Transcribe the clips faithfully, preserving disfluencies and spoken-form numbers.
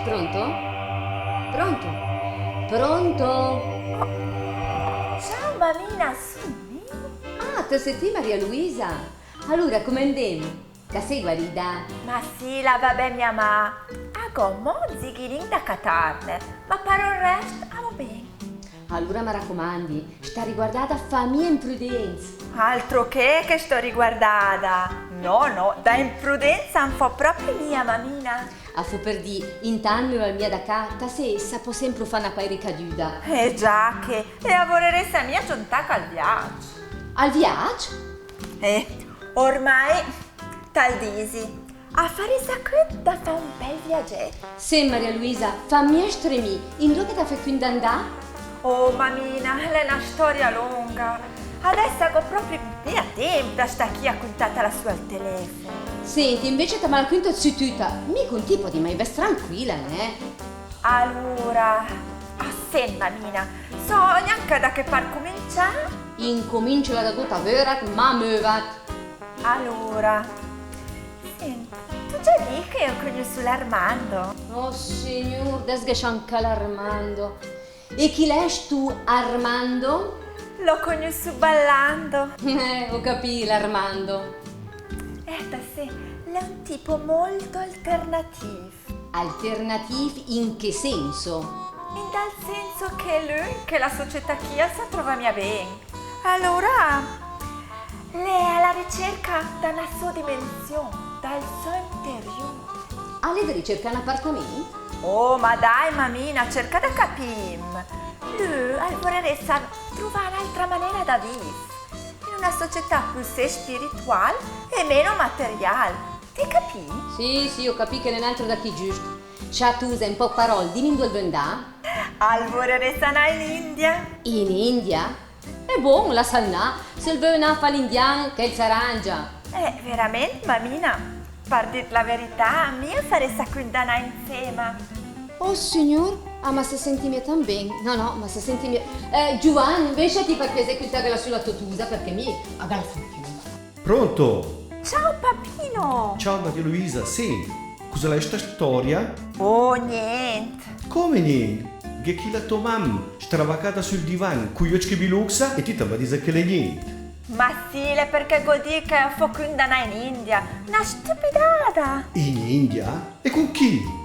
Pronto? Pronto? Pronto? Ciao, mamina, só mì. Ah, te sé ti, Maria Luisa? Alura, come 'ndem? Te sé guarida? Ma sì, la va bé mia mà. A gh'ó mò 'n zighinin da catàrne, ma per ol rèst a vo bé. Alura me racomandi, sta riguardada, fà mia imprudénz. Altro che, che sto riguardada. No, no, da imprudénza 'n fó pròpi mia, mamina. A fó per dì, intant me öl mia da cà, te sé, se pò sèmper fà 'na quai ricadüda. Eh già che, e a vorerèss mia giöntàga al viac. Al viac? Eh, ormai, te 'l disi, a farèss cünt da fà un bèl viagèt. Sènt, Maria Luisa, fam mia stremì, indua che te fét cünt d'andà? Oh, mamina, l'è 'na stòria longa. Adèss a gh'ó pròpi mia tèmp da stà chì a cüntatela sö al telèfon. Sènt, invece te me la cüntet sö töta, mì cun ti pödi mai vès tranquila, nè? Alura, ah, sènt, mamina, só gnanca da che part cumincià. Incomincia da dóta, vörat, ma mövat. Alura, sènt, t'ó già dìcc che ó cugnussü l'Armando? Oh, signur, adèss ghe só anca l'Armando. E chi l'è stu Armando? L'ó cugnussü ballando. Eh, ó capì, l'Armando. Eh, te sé, l'è un tipo molto alternativo. Alternativ in che senso? In dal senso che lü in chèla società chì al sa tröva mia bé. Alura, l'è a la ricerca da 'na sò dimension, dal sò interiur. Al è dré a cercà 'n apartament? Oh, ma dai, mamina, cerca da capìm. Lü al vorerèss truvà 'n'altra manera da vìv, in una società püssé spiritual e meno material. T'é capì? Sì, sì, ó capì che l'è 'n altro da chì giüst. Scià, tusa, in pòch paròl, dìm indua 'l völ 'ndà. Al vorerèss 'ndà in India. In India? E bon, lassàl 'ndà, se 'l völ 'ndà a fà l'indian, che 'l s'arangia. Eh, veramènt, mamina, per dìt la verità, mì a farèss cünt da 'ndà insèma. Oh, signur, ah, ma se sènti mia tant bé. No, no, ma se sènti mia. Eh, Giuvan, vé scià ti per piasè a cüntàghela sö a la tò tusa, perché mì a gh'ó la fam. Pronto? Ciao, papino! Ciao, Maria Luisa, sènt, cusa l'è sta stòria? Oh, niènt. Come niènt? Gh'è chì la tò mam, stravacada sül divan, cui öcc che biluxa, e ti te me dis che l'è niènt. Ma sì, l'è perché gh'ó dìcc che a fó cünt da 'ndà in India. 'Na stüpidada! In India? E cun chi?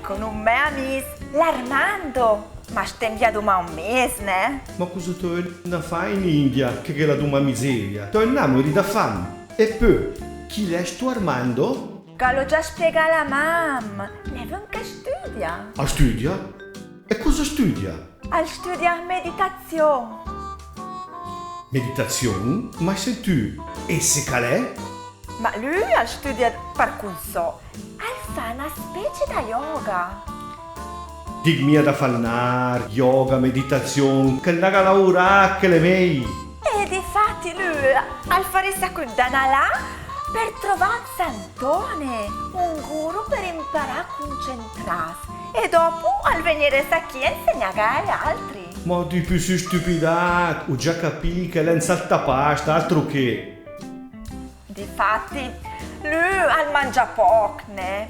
Cun un mè amis, l'Armando. Ma stèm vià dumà un mes, nè? Ma cusa te ölet 'ndà a fà in India, che gh'è là dumà miseria? Te ölet 'ndà a mörì da fam. E pö, chi l'è stu Armando? Gh'ó già spiegà a la mam. L'è vün che stüdia. A stüdia? E cusa stüdia? Al stüdia meditazion. Meditazion? Ma sènt tü, e se che l'è? Ma lü al stüdia per cunt sò. Al fa 'na specie da yoga. Dìm mia da fà 'l nar, yoga, meditazion, che 'l 'ndaga a laurà, che l'è mèi. E difati lü al farèss cünt da 'ndà là per truvà un santone, un guru per imparà a cuncentràs. E dopu al vegnerèss chì a insegnàga ai altri. Ma dì pü sü stüpidad, ó già capì che l'è un saltapast, altro che. Difati, lü al mangia póch, nè?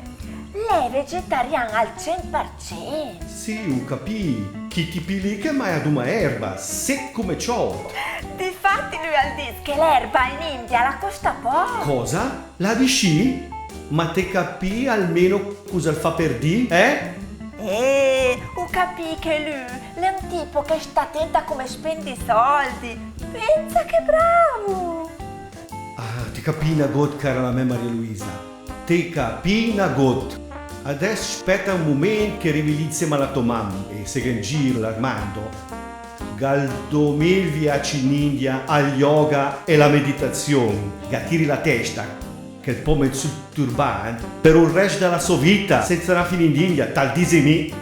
L'è vegetarian al cent per cent. Sì, ó capì, chì tipi lì che maia dumà erba, sec cume ciòf. Difati lü al dis che l'erba in India la costa póch. Cosa? L'ha dicì? Ma t'é capì almeno cusa 'l fa per dì, eh? Eh, ó capì che lü l'è un tipo che sta atènt a cume spènd i sóldi. Pènsa che bravo! Ah, t'é capì 'na gót, cara la mè Maria Luisa. T'é capì 'na gót. Adès spèta un momènt che rivi lì insèma a la tò mam e se gh'è in gir l'Armando. Gh'al dóma 'l viac in India, al yoga e la meditazion. Gh'al tiri la tèsta, che 'l pò mèt sü 'l turbànt per ol rèst da la sò vita, sènza 'ndà a finì in India, t'al disi mì.